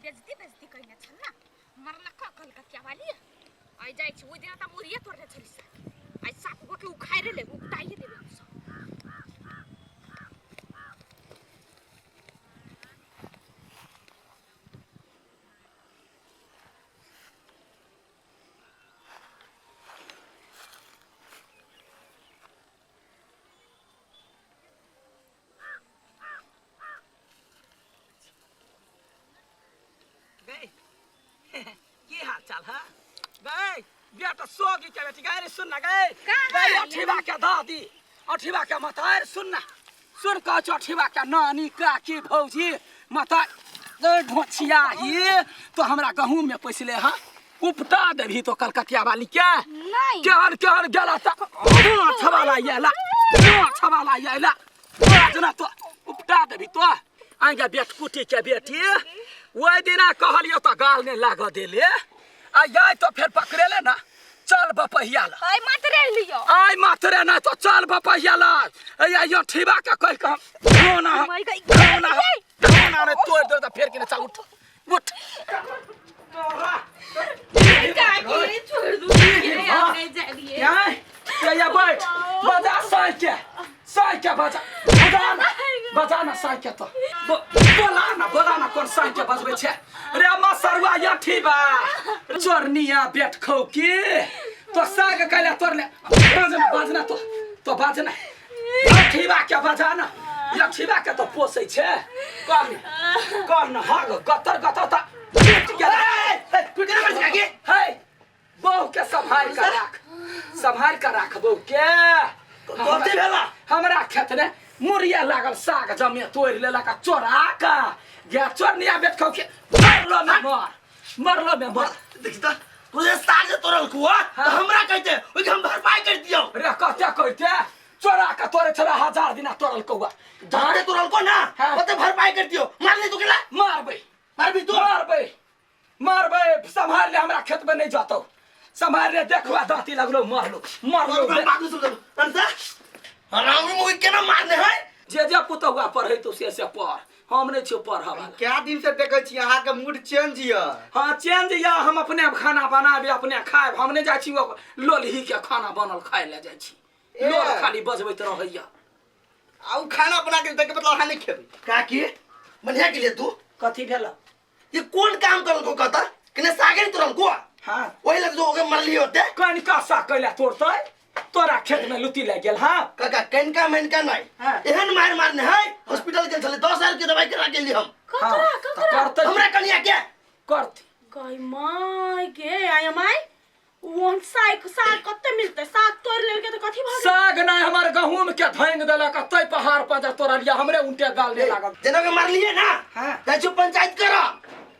बेजती बेजती कयने छल ने मरलका कलकतिया वाली। आइ जाइ छी, ओहि दिना तऽ मुड़िए तोड़ने छली साग, आइ सात गो के उखाड़ि लेब, उपटाइए देबै हमसब। गई, की हाल चाल है गई? बेटा सोगी के बेटी गई, सुन ना गई। गई, अठीबा के दादी, अठीबा के मतार, सुन ना, सुन कह छौ अठीबा के नानी, काकी, भौजी, माता ढोछिया ही तो हमरा गहूम में पैसले हा उपटा देबही तो कलकतिया वाली के। नहीं। केहन केहन गेला त छवाला येला छवाला येला जना तो उपटा देबही तो आगे। बेटकुटी के बेटी, ओहि दिना कहलियो तऽ गाल नहि लागऽ देले, आ जाय तो फेर पकड़ेले ना। चल बपहिया ला। आइ मात्रे लियो। आइ मात्रे ना तो चल बपहिया ला। ए यो ठीबा के कहि के हम रोना रोना रोना रे तोड़ दे तऽ फेर के। चल उठ उठ। काकी, छोड़ दू, नहीं जाइए। या या बैठ, बजा साई के, साई के बजा, बजा ना, बजा ना साई के। तो बोला ना, बोला ना, कोन साई के बजबै छै रे मसरुआ? या ठीबा चोरनिया बेट खौ की तो साग कैला तोड़ले। बाजना बाजना तो तो बाजना ठीबा के, बजाना या ठीबा के तो पोसै छै। कह ने, कह ने, हग गतर गतर त टूट गेल, टूट गेल है। बहू के सम्हार के राख, सम्हार के राख बहू के। कथी भेला? हमरा खेत ने मुरिया लागल साग जमे तोड़ि लेलक आ चोरा के गे। चोरनिया बेट खौ के, मरलो में मर, मरलो में मर। देखी त, तू जे साग जे तोड़ल कुआ त हमरा कहते, ओइ के हम भरपाई कर दियौ। रे कते कहते, चोरा के तोड़े छला, हजार दिना तोड़ल कौआ। जते तोड़ल को ना। हाँ। ओते भरपाई कर दियौ। मारली तू केला? मारबै। मारबी तू? मारबै, मारबै। सम्हार ले, हमरा खेत में नहीं जतौ, सम्हार ले। देखवा दांती लगलो, मरलो मरलो। हरामी मुई केना मारने है? जे जे पुतहुआ पढ़े तो से से पढ़, हम नहीं छियो पढ़ वाला। क्या दिन से देखै छी अहाँके मूड चेंज यऽ। हाँ, चेंज या। हम अपने खाना बनाबे, अपने खायब। हम नहीं जाइ छी लोलही के खाना बनल खाय ले जाइ छी। ए। लोल खाली बजबैत रहैया। आ उ खाना बना के देके मतलब अहाँ नहि खेबै? काकी, मनिया के लिए तू कथी भेल? ये कोन काम करल को कहता किने सागे तोड़ल को? हाँ। ओही लग जो ओके मरली होते। कनिका सा कैला तोड़तै? तोरा खेत में लुती लागि गेल? हाँ काका, कनिका मेनका नहीं। हाँ। एहन मार मारने है, हॉस्पिटल गेल छले, 10,000 के दवाई करा गेली हम। हाँ, ककरा? तऽ ककरा? करतै। हमरा कनिया के। करतै। गई my गे, आय my, ओहन साग साग कते मिलते? साग तोड़ लेलके तऽ कथी भऽ गेल? साग नहि, हमर गहूम के धैंग देलक आ तै पहाड़ पर जे तोड़लिया, हमरे उनटे गाल दे लागल। जेना के मारलिए ना। हाँ। जाइ छी पंचायत कर,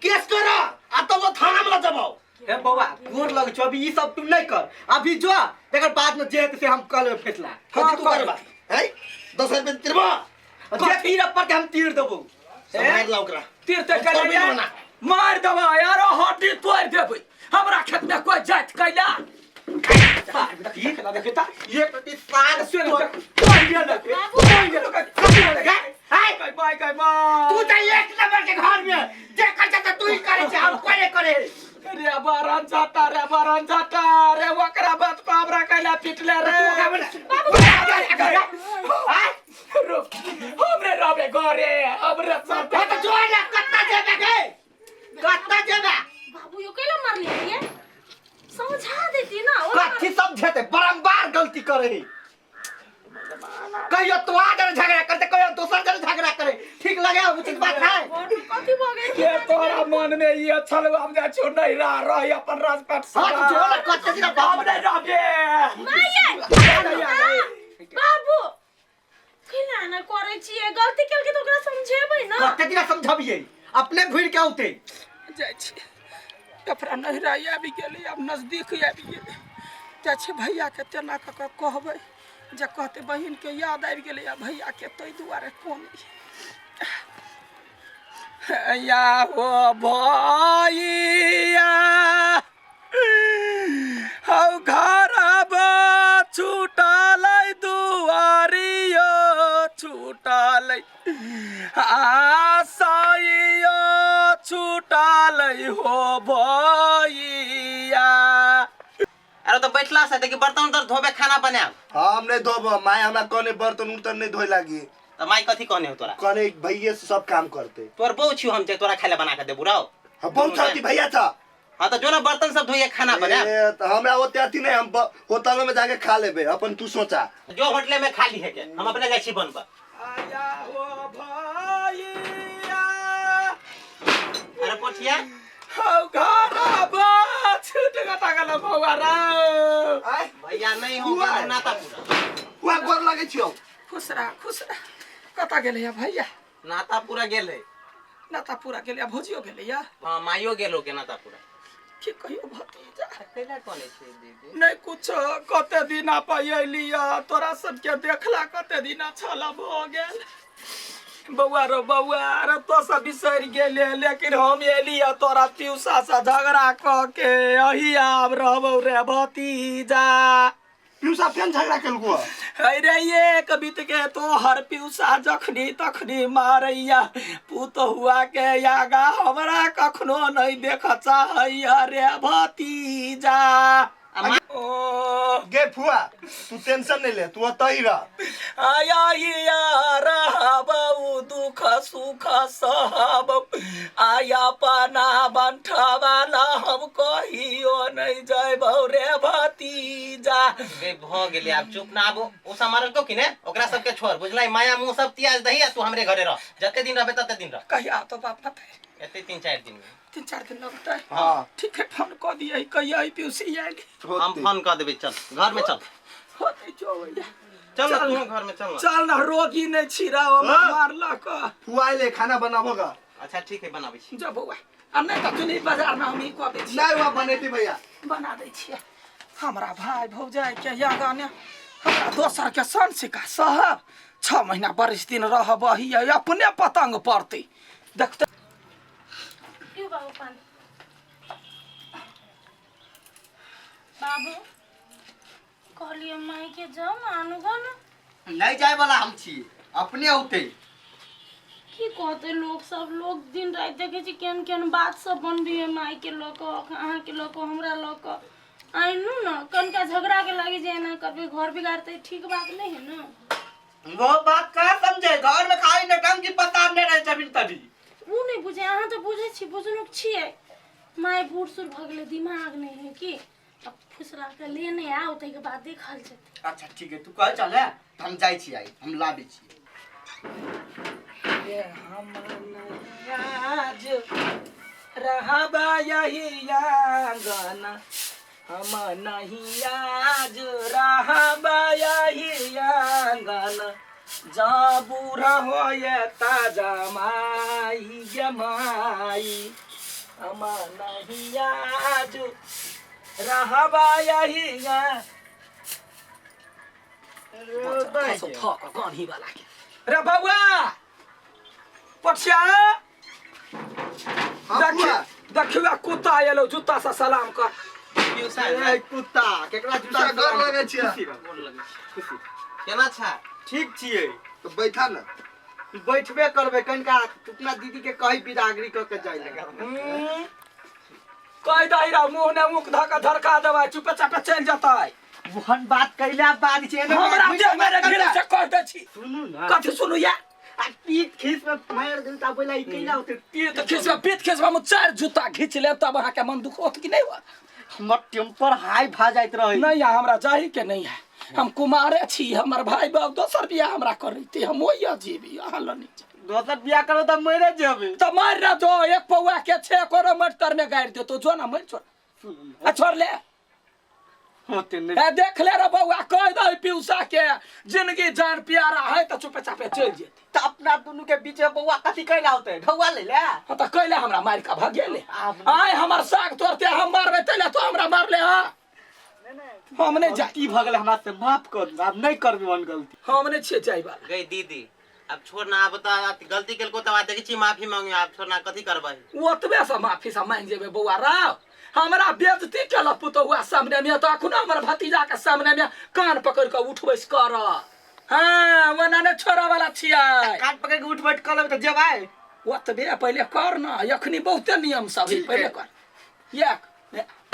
केस कर आ तब वो थाना में ल जबाओ। हे बौआ, गोर लग छौ, अभी ई सब तू नहीं कर, अभी जो, एकर बाद में जे हेतै से हम कऽ लेबै फैसला। कथी तू कर। करबा है? 10,000 रुपया तिरबा। जे तीर पर हम तीर देबौ। सम्हार ला ओकरा। तीर ते हम छोड़बै कैला नहि ओना। मार देबा यार, हड्डी तोड़ देबै। हमरा खेत में कोई जात कैला देखी त। एक रति साग सुन, तोड़- देख, तोड़ गेलक, तोड़ गेलक, हाय, गै माय, गै माय। तू तऽ एक नंबर के घर में जे कर छै तू ही करे छै, हम कोई नहीं करे। रे बारन जाता रे, बारन जाता रे, ओकरा बात पर हमरा कैला पिटले रे? रुक, हमरे रहबे घरे, हमरे सब। तो जो ना कत्ता जेबे गे, कत्ता जेबे? बाबू, यो कैला मारलियै? समझा देती ना ओ। कथी समझेते? बारम्बार गलती करे है, कहियो तो आ जरे झगड़ा करते, कहियो दोसर जरे झगड़ा करे, ठीक लगे? उचित बात है? घर में कथी भऽ गेल? के तोरा मन में ये छल, हम जाइ छियौ नैहरा रही अपन राजपाट। हाँ, तो जो ना कत्ते दिन हम बाप नहि रहबे। माये, बाबू, कैला ना करै छियै? गलती केलकै तऽ ओकरा समझेबै ना। कत्ते दिन समझबियै? अपने घुर के औते। जाइ छी, कपड़ा नैहरा आबि गेलै, आब नजदीक आबि गेलै। जाइ छी, भैयाके तेना कऽ कऽ कहबै जे कहतै बहिनके याद आबि गेलै आ भैयाके ताहि दुआरे कोन या हो भैया हौ, घरबा छुटलै, दुआरियो छुटलै, आशयो छुटलै। गेलै हो भैया। अरे तो बैठला से देखी बर्तन उर्तन धोबे खाना बनाब। हम नहीं धोबो, माय हमरा कहने बर्तन उर्तन नहीं धोए लागी। तो माई कथी कहने हो तोरा? कहने भैये से सब काम करते। तोर बहु छियो हम जे तोरा खाए ला बना के देबू रहो। हाँ, बहुत छाती भैया था। हाँ तो जो ना बर्तन सब धोइए खाना बनाब। ए, तो हमरा ओते अथी नहीं, हम होटल में जाके खा लेबे, अपन तू सोचा। जो होटले में खा ली है के हम अपने जाइ छी बनबा। आया हो भैया। अरे पोठिया हौ घर बा छूट गता गेल बौआ रे। आय भैया नहीं हो हुआ। गेल नाता पूरा। हुआ गोर लगे छियो। खुश रह खुश रह। कतऽ गेलै या भैया? नाता पूरा गेल है। नाता पूरा गेलै या भौजियो गेलै या? हाँ माइयो गेल हो के नाता पूरा। की कहियो भतीजा? कैला कोने छै दीदी? नहीं कुछ कते दिना पर अयली तोरा सबके देखला कते दिना छल भऽ गेल। बौआ रो बौआ रे तो सब बिसरि गेले लेकिन हम एली तोरा पियूसा से झगड़ा कऽ के अही आब रहबौ रे भतीजा। पियूसा फेन झगड़ा केलको? अरे एक बीत के तोहर पियूसा जखनी तखनी मारैया पुतहुआ के आगा हमरा कखनो नहीं देख चाहैया रे भतीजा। ओ गे फुआ तू टेंशन नहीं ले, तू ओतही रह। आया हिया रहबौ दुख सुख सहबौ आया पना बंठवाला हम कहियो नहीं जयबौ रे भतीजा। गे भ गेलै आब चुप ना, आब ओ सब मारलको कि ने ओकरा सबके छोड़ बुझलै, माया मुंह सब त्याज दही आ तू हमरे घरे रह, जते दिन रहबे तते दिन रह। कहिया तो बाप ना फेर? एते 3-4 दिन में। 3-4 दिन लगतै। हाँ ठीक है फोन कऽ दियै कहिया पीयूसी आयल। हम फोन कऽ देबै, चल घर में चल। होतै जो भैया चल ना तू घर में चल ना। चल ना रोगी नहीं छिरा मारलक। फुआ ले खाना बनाबोगा। अच्छा ठीक है बनाबै छी। जा बौआ आ नहीं तऽ तू बाजार में हम ही कऽ दै छी। नहीं हुआ बनेती भैया बना दै छियै। हमरा भाई भौजाई के आगाँ हमरा दोसर के सन सिका साहब 6 महीना बरिस दिन रहब अपने पतंग पड़तै देखते। बाबू पानी बाबू कहलिए माई के जाओ ना आनू गा ना। नहीं जाए वाला हम छी अपने औते। की कहते लोग सब, लोग दिन रात देखे छी केहन केहन बात सब बनबी है माई के लऽ कऽ अहाँ के लऽ कऽ हमरा लऽ कऽ। आनू ना कनका झगड़ा के लागी जे एना करबे घर बिगाड़ते ठीक बात नहीं है ना। वो बात का समझे, घर में खाली नटंगी पसारने रहे जमीन तभी। वो नहीं बुझे, अहाँ तो बुझे छी बुझनुक छियै। माय बूढ़ सूढ़ भऽ गेलै दिमाग नहीं है कि अब फुसला के लेने आओ ताहिके बाद देखल जेतै। अच्छा ठीक है तू कह चले तो हम जाइ छी आई हम लाबै छी। हम आज रहबा यही आंगन हम नहीं आज रहबा यही आंगन जा बूढ़ा होए ताजा माई गे माई हम नहीं आज रहबा यही रे बौआ पठिया देखियो कुत्ता एलो जूता से सलाम कर। ए कुत्ता केकरा जूता गोर लगे छियै? केना छा? ठीक छियै। तो बैठा ना। बैठबे करबे कनका अपना दीदी के कही बिदागरी क के जाय लगा। कहि दही रा मुंह ने मुख धक धरका देबै चुपे चापे चलि जेतै। वहन बात कैला बाद छै ना हमरा देह मेरे घेरे से कह दै छी। सुनू ना कथी सुनू या? आ पीठ खीस में मार देल ता बोला ई कैला होते। पीठ खीस में पीठ खीस में 4 जूता घीच लेब तब अहाँ के मन दुख होत कि नहीं होत? हमर टेम्पर हाई भा जाइत रहे। नहीं हमरा जाही के नहीं है, हम कुमारे छी, हमर भाई बाप दोसर बियाह हमरा करैते हम ओहि जीवी अहाँ ल नहीं जाय। दोसर बियाह करो त मरे जेबे। त मर रह जो एक पौआ के छे कोनो मर तर में गाड़ि देतो जो ना मर छोड़ आ छोड़ ले होते नहीं। ए देख ले रे बौआ कह दे पियूसा के जिंदगी जान प्यारा है त चुपे चापे चलि जेतै। त अपना दुनू के बीच में बौआ कथी कैला होते ढौआ ले ले। हां त कैला हमरा मारि के भगेले आय हमर साग तोड़ते हम मारबे तैला तो हमरा मारले। हां हम नहीं जाय। गलती भ गेलै हमरा से माफ कर दू, आब नहीं करबे मन गलती। हम नहीं छियै जाय वाला। गई दीदी अब छोड़ ना, आब त गलती केलको त देखै छी माफी मांगी आब छोड़ ना कथी करबै। ओतबे से माफी से मांगि जेबै बौआ राव। हमरा बेइज्जती केलक पुतहुआ सामने में त अखनो हमर भतीजा के सामने में कान पकड़ के उठ बैस कर। हाँ ओना नहि छोड़ऽ वाला छियै। कान पकड़ के उठ बैठ कर लेबै त जेबै। ओतबे पहिले कर न, एखनी बहुते नियम सब है, पहिले कर। एक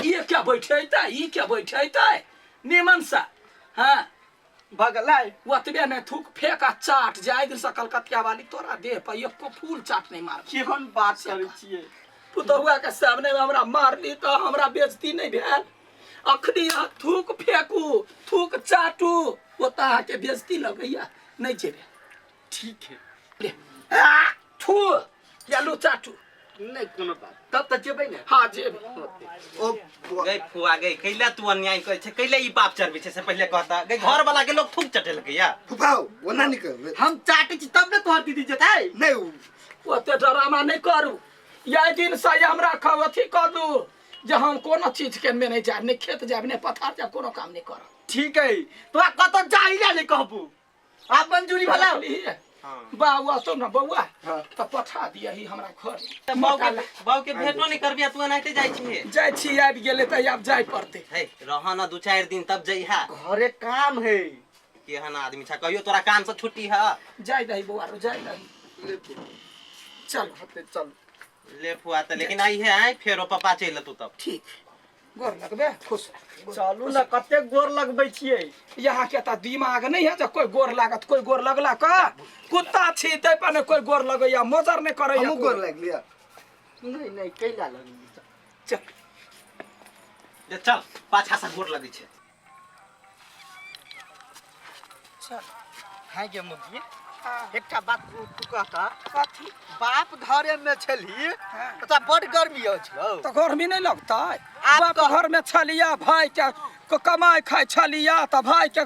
ई क्या बैठेतै, ई क्या बैठेतै निमन से। हाँ भगलै। ओतबे नहि, थूक फेक आ चाट। जाय दिन से कलकतिया वाली तोरा देह पर एको फूल चाट नहीं मार। केहन बात करै छियै? पुतहुआ के सामने में हमरा मारली तऽ हमरा बेइज्जती नहीं भेल? अखनी अहाँ थूक फेकू, थूक चाटू, ओतऽ अहाँके बेइज्जती लगैया? नहीं जेबे। ठीक है। ले, आ, थू या लू चाटू। नहि कोनो बात, तब तऽ जेबै ने। हाँ जेबे। ओ गई फुआ गई, कैला तू अन्याय करै छै? कैला ई पाप चढ़बै छै से पहिले कहता। गई, घर वाला के लोग थूक चटेलकै या? फुफाओ, ओना नहि करबै। हम चाटै छी तब ने तोहर दीदी जेतै। नहि ओ ओते ड्रामा नहि करू। यही दिन से हमरा अथी कऽ दू जे हम कोनो चीज के में नहीं जायब, नहि खेत जायब, नहि पथार जायब, कोनो काम नहि करब। ठीक है, तोरा कतौ जाइ ला नहि कहबू। आब मंजूरी भला। बाबू तो ना बउआ तऽ पठा दियही हमरा घर। तऽ बाऊ के भेंटो नहीं करबी आ तू एनाहिते जाइ छी? जाइ छी, आबि गेलै तऽ आब जाय पड़तै। हे, रह न 2-4 दिन तब जइहा। घरे काम है। केहन आदमी छ, कहियो तोरा काम से छुट्टी है? जाय दही बौआ रो, जाय दही, चल। चल। ले फुआ, तऽ लेकिन आई है आइ फेरो पप्पा चलि एतौ तब। ठीक, गोर लगबे, खुश रह। चलू ने, कते गोर लगबै छियै? यहाँ के तऽ दिमाग नहीं है जे कोई गोर लागत। कोई गोर लगला का? कुत्ता छी तै पर ने कोई गोर लगैया, मोजर नहीं करैया। हमहूँ गोर लागि लिअ। नहि नहि, कैला लगबै? चल। ले चल, पाछा से गोर लगै छै। चल। है गे मुखिया, एकटा बात तू तू कहता। कथी? बाप घरे में छली तऽ बड गर्मी अछि हौ। तऽ गर्मी नहीं लगतै? आब बाप घर में छलिया, भाई के कमाइ खाइ छलिया, तऽ भाई के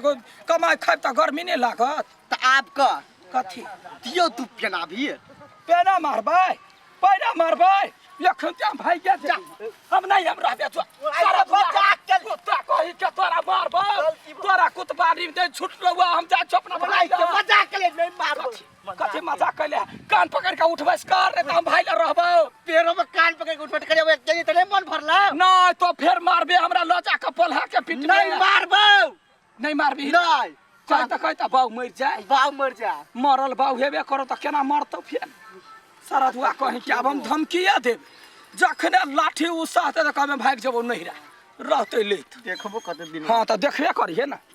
कमाइ खाइ तऽ गर्मी नहीं लागत? तऽ आब कह। कथी? दियौ तू पेना भी। पेना मारबै? पैना मारबै? एखन ते भाई के जा, हम नहीं, हम रहबे छो सारा बचा के। कुत्ता कही के तोरा मारबौ, तोरा कुतबारी में छुटलौ। हम जा छो अपना भाई के मजाक के नहीं मारबो। कथी कथी मजाक कैले? कान पकड़ के उठबै कर रे, तऽ हम भाई ले रहबौ। पेरो में कान पकड़ के उठबट करे एक जनी तऽ नहीं मन भरला। नहीं तो फेर मारबे हमरा ल जा के पोल्हा के पीट। नहीं मारबो। नहीं मारबी? नहीं। कहि तऽ कहि तऽ बाउ मरि जाय। बाऊ मर जा। मरल बाउ हेबे करो तऽ केना मरतौ फेर? सरधुआ कहीं कि आब हम धमकिए देब, जखने लाठी उसाहतै तऽ कहबै भागि जेबौ नैहरा, रहतै लैत। देखबो कते दिन। हाँ, तऽ देखबे करिहे ने।